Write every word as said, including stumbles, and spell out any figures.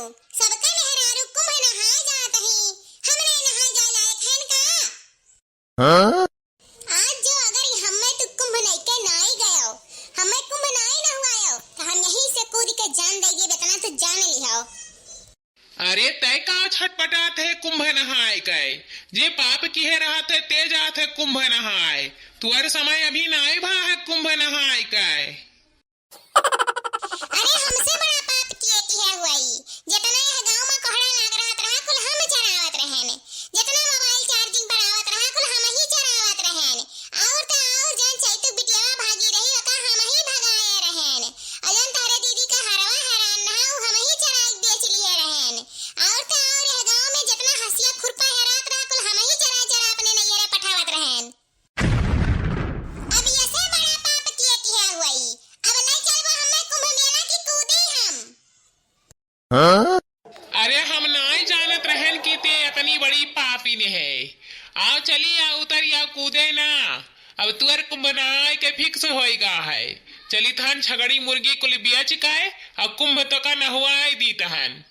सबका मेहरारू कुंभ नहाए जात ही, हमरे नहाए जाए लायक हन का? हाँ? आज जो अगर हम्मे तू कुंभ नइके नाई गयो, हम्मे कुंभ नाई नहवायो, तो हम यहीं से कूद के जान दे देब, इतना तो जान लिहो। अरे तय का छटपटात है कुंभ नहाए के? जे पाप किहे रहत है ते जात है कुंभ नहाए। तुअर समय अभी नाई भा है कुंभ नहाए के। अरे हमसे बड़ा पाप किए किहे हुआई, जितना यह गाँव में कोहड़ा लाग रहत रहा कुल हम चरावत रहेन, जितना मोबाइल चार्जिंग पर आवत रहा कुल हम ही चरावत रहेन। और तो और जौन चैतू बिटियावा भागी रही ओका हम ही भगाए रहेन। और जौन तोहरे दीदी का हरवा हरान रहा उ हम ही चराई बेच लिए रहेन। और तो और यह गाँव में जितना हंसिया खुरपा हेरात रहा कुल हम ही चरा चरा अपने नैहरे पठावत रहेन। अब ऐसे बड़ा पाप किए किहे हुआई, अब ले चलबो हमें कुंभ मेला की कूदी हम। अरे हम नाई जानत रहेन कि ते इतनी बड़ी पापिन है। आओ चली आ उतर या कूदे ना। अब तुअर कुंभ नहाए के फिक्स होइगा है। चली तहन छगड़ी मुर्गी कुल बेच के और कुंभ तोका नहवाए दी तहन।